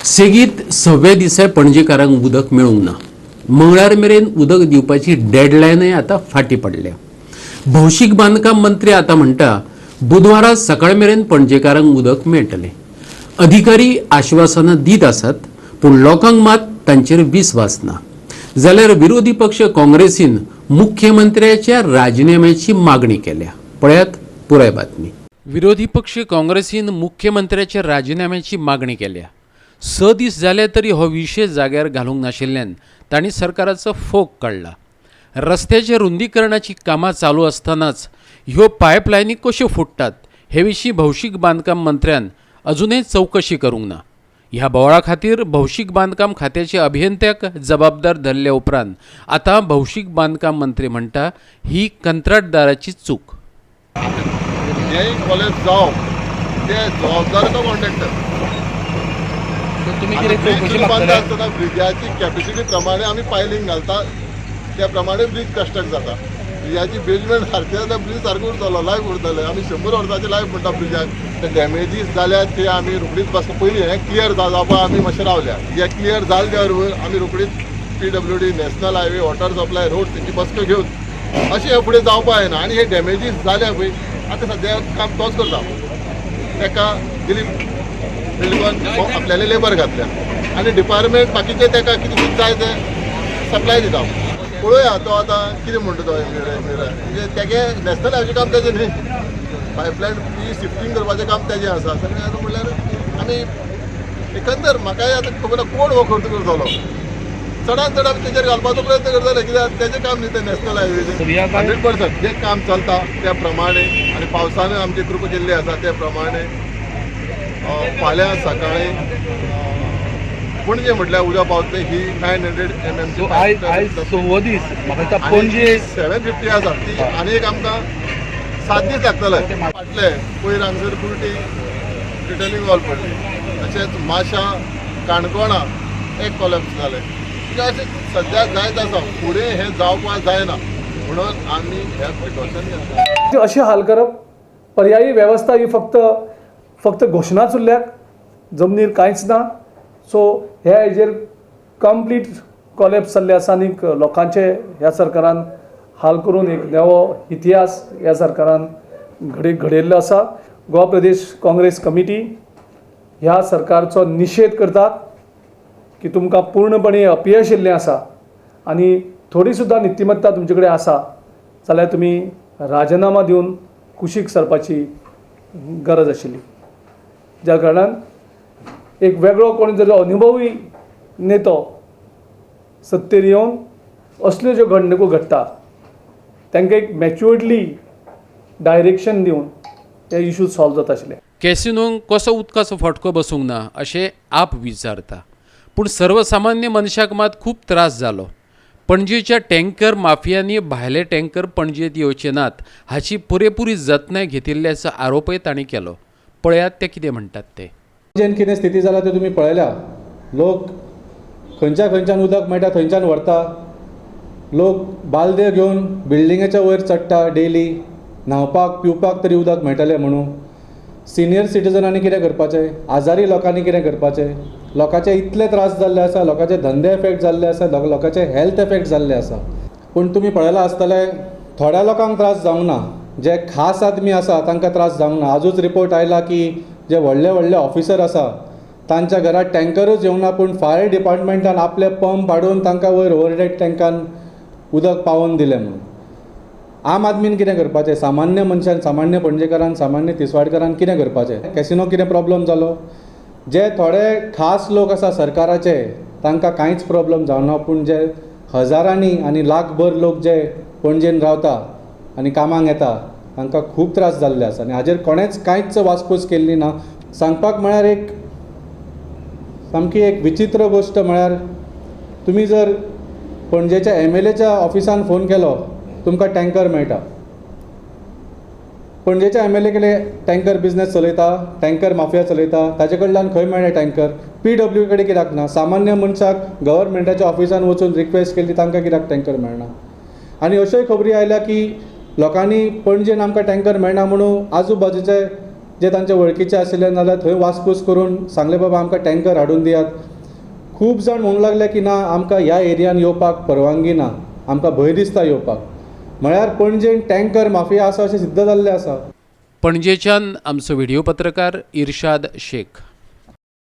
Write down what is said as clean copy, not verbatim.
सेगीत सव्या दिसा पणजेकारांक उदक मेळूंक ना. मंगळार मेरेन उदक दिवपाची डेडलायनय आतां फाटीं पडल्या. भौशीक बांदकाम मंत्री आतां म्हणटा बुधवारा सकाळ मेरेन पणजेकारांक उदक मेळटलें. अधिकारी आश्वासनां दीत आसात पूण लोकांक मात तांचेर विस्वास ना. जाल्यार विरोधी पक्ष काँग्रेसीन मुख्यमंत्र्याच्या राजिनाम्याची मागणी केल्या. पळयात पुराय बातमी. विरोधी पक्ष काँग्रेसीन मुख्यमंत्र्याच्या राजिनाम्याची मागणी केल्या. 6 दीस जाले तरी हो विशय जाग्यार घालूंक नाशिल्ल्यान तांणी सरकाराचो फोग काडला. रस्त्याच्या रुंदीकरणाची कामां चालू आसतनाच ह्यो पायपलायनी कश्यो फुट्टात हे विशीं भौशीक बांदकाम मंत्र्यान अजुनय चवकशी करूंक ना. ह्या बोवाळा खातीर भौशीक बांदकाम खात्याचे अभियंत्याक जबाबदार धरले उपरांत आतां भौशीक बांदकाम मंत्री म्हणटा ही कंत्राटदाराची चूक. हें कॉलेज जावप ते जबाबदार तो कॉन्ट्रॅक्टर. तुमी कितें चवकशी ब्रिज बांदता मागतले? आसतना ब्रिजाची कॅपेसिटी प्रमाणे आमी पायलींग घालता, त्या प्रमाणे ब्रिज कन्स्ट्रक्ट जाता. ब्रिजाची बेजमेंट सारकी जाल्यार ब्रिज सारको उरतलो, लायफ उरतलें. आमी 100 वर्सांचे लायफ म्हणटा ब्रिजाक. ते डॅमेजीस जाल्यात ते आमी रोखडीच बस पयलीं हें क्लियर जावपाक आमी मातशें रावल्या. हें क्लियर जाले त्या बरोबर आमी रोखडीच PWD, national highway, water supply, road तेंची बसका घेवन अशें हें फुडें जावपाक जायना. आनी हे डॅमेजीस जाल्या पळय आतां सद्या काम तोच करता. ताका दिलीप बिल्डकॉन आपल्याले लेबर घातल्या आनी डिपार्टमेंट बाकीचे ताका कितें कितें जाय ते सप्लाय दिता. पळोवया तो आतां कितें म्हणटा तो. म्हणजे तेगे नॅशनल हायवे काम तेजें न्ही, पायपलायन ही शिफ्टींग करपाचें काम तेजें आसा सगळें. आतां म्हणल्यार आमी एकंदर म्हाकाय आतां खबर ना कोण हो खर्च करतलो. चडान चड आमी तेजेर घालपाचो प्रयत्न करतले कित्याक तेजें काम न्ही तें नॅशनल हायवेचें. 100% जें काम चलता त्या प्रमाणे आनी पावसानूय आमची कृपा केल्ली आसा त्या प्रमाणे फाल्यां सकाळी पणजे म्हटल्यार उदक पावतलें ही 900 mm. सो आयज आयज सव्वो दीस म्हाका दिसता पणजे 750 आसा ती आनी एक आमकां 7 दीस लागतले. फाटले पयर हांगसर कुर्टी रिटर्निंग वॉल पडली, तशेंच माशा काणकोणा एक कॉलेप्स जालें. म्हणजे अशें सद्या जायत आसा. फुडें हें जावपाक जायना म्हणून आमी हें प्रिकॉशन घेतला. अशी हाल करप, पर्यायी वेवस्था ही फक्त फक्त घोशणाच उरल्यात, जमनीर कांयच ना. सो हे हेजेर कंप्लीट कॉलेप्स जाल्ले आसा आनीक लोकांचे ह्या सरकारान हाल करून एक नवो इतिहास ह्या सरकारान घडयल्लो आसा. गोवा प्रदेश काँग्रेस कमिटी ह्या सरकारचो निशेध करतात की तुमकां पूर्णपणे अपयश येयल्लें आसा आनी थोडी सुद्दां नितिमत्ता तुमचे कडेन आसा जाल्यार तुमी राजिनामा दिवन कुशीक सरपाची गरज आशिल्ली. ज्या कारणान एक वेगळो कोण जर अनुभवी नेतो सत्तेर येवन असल्यो ज्यो घडणुको घडटा तांकां एक मॅच्युअर्डली डायरेक्शन दिवन ते इशू सॉल्व जाता आशिल्ले. कॅसिनोंक कसो उदकाचो फटको बसूंक ना अशें आप विचारता, पूण सर्वसामान्य मनशाक मात खूब त्रास जालो. पणजेच्या टँकर माफियांनी भायले टँकर पणजेंत येवचे नात हाची पुरेपुरी जतनाय घेतिल्ल्याचो आरोपय तांणी केलो. पळयात ते कितें म्हणटात ते. पणजेन कितें स्थिती जाला ते तुमी पळयल्या. लोक खंयच्या खंयच्यान उदक मेळटा थंयच्यान व्हरता. लोक बालद्यो घेवन बिल्डिंगेच्या वयर चडटा डेली न्हांवपाक, पिवपाक तरी उदक मेळटलें म्हणून. सिनियर सिटीजनांनी कितें करपाचें? आजारी लोकांनी कितें करपाचें? लोकांचे इतले त्रास जाल्ले आसा, लोकांचे धंदे एफेक्ट जाल्ले आसा, लोकांचे हेल्थ एफेक्ट जाल्ले आसा. पूण तुमी पळयलां आसतलें, थोड्या लोकांक त्रास जावंक ना, जे खास आदमी आसा तांकां त्रास जावंक ना. आजूच रिपोर्ट आयला की जे व्हडले व्हडले ऑफिसर आसा तांच्या घरात टँकरूच येवना, पूण फायर डिपार्टमेंटान आपले पंप हाडून तांकां वयर ओवरहेड टँकान उदक पावोवन दिलें म्हणून. आम आदमीन कितें करपाचें? सामान्य मनशान, सामान्य पणजेकारान, सामान्य तिसवाडकारान कितें करपाचें? कॅसिनो कितें प्रॉब्लम जालो? जे थोडे खास लोक आसा सरकाराचे तांकां कांयच प्रॉब्लम जावना, पूण जे हजारांनी आनी लाखभर लोक जे पणजेन रावता आनी कामाक येता तांकां खूब त्रास जाल्ले आसा आनी हाजेर कोणेंच कांयच वासपूस केल्ली ना. सांगपाक म्हळ्यार एक सामकी एक विचित्र गोश्ट म्हळ्यार तुमी जर पणजेच्या एमएलएच्या ऑफिसान फोन केलो तुमकां टँकर मेळटा. पणजेच्या एमएलए कडेन टँकर बिजनेस चलयता, टँकर माफिया चलयता, ताजे कडल्यान खंय मेळ्ळें टँकर? पीडब्ल्यू कडेन कित्याक ना? सामान्य मनशाक गव्हर्मेंटाच्या ऑफिसान वचून रिक्वेस्ट केली, तांकां कित्याक टँकर मेळना? आनी अश्योय खबरी आयल्या की लोकांनी पणजेन आमकां टँकर मेळना म्हणून आजू बाजूचे जे तांचे वळखीचे आशिल्ले नाल्यार थंय वासपूस करून सांगलें, बाबा आमकां टँकर हाडून दियात. खूब जाण म्हणूंक लागले की ना, आमकां ह्या एरियान येवपाक परवानगी ना, आमकां भंय दिसता येवपाक. म्हळ्यार पणजेन टँकर माफिया आसा अशें सिद्ध जाल्लें आसा. पणजेच्यान आमचो व्हिडियो पत्रकार इर्शाद शेख.